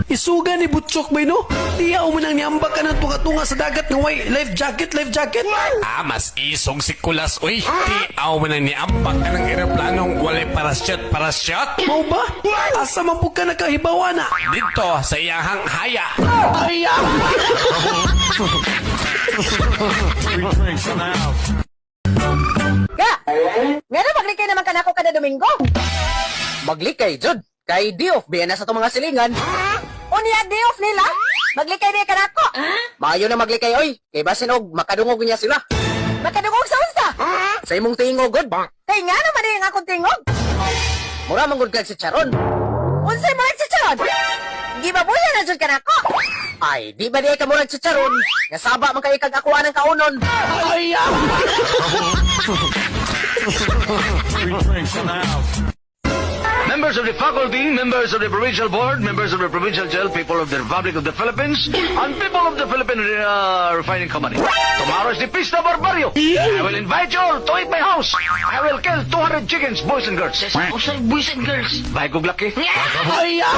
Isuga ni Butchok bay, no? Tiyaw mo nang niambak ka ng tunga-tunga sa dagat nga way life jacket, life jacket. Ah, mas isog si Kulas, uy. Tiaw mo nang niambak ka ng eroplanong walay parachute, parachute. Mao ba? Asa man pud ka nakahibawa na? Dito sa iyahang haya. Ay, ah! Ga! Ngano maglikay naman kanako kada Domingo? Maglikay, jud. Kay day off biya na sa itong mga silingan. Unya day off nila? Maglikay di kanako. Maayo na maglikay, oy. Kay basin og makadungog niya sila. Makadungog sa unsa? Sa imong tingog, gud. Kay ngano man ang akong tingog? Mura man gud kag si Charon. Unsay murag si Charon? Gibabuya na jud kanako. Ay, di ba di ka murag si Charon? Nga saba man kay kag akuha ng kaunon. Ay, ah! Members of the faculty, members of the provincial board, members of the provincial jail, people of the Republic of the Philippines, and people of the Philippine Refining Company. Tomorrow is the Pista Barbario. I will invite you all to eat my house. I will kill 200 chickens, boys and girls. Boys and girls. Bye, good luck, eh. Ay, ah!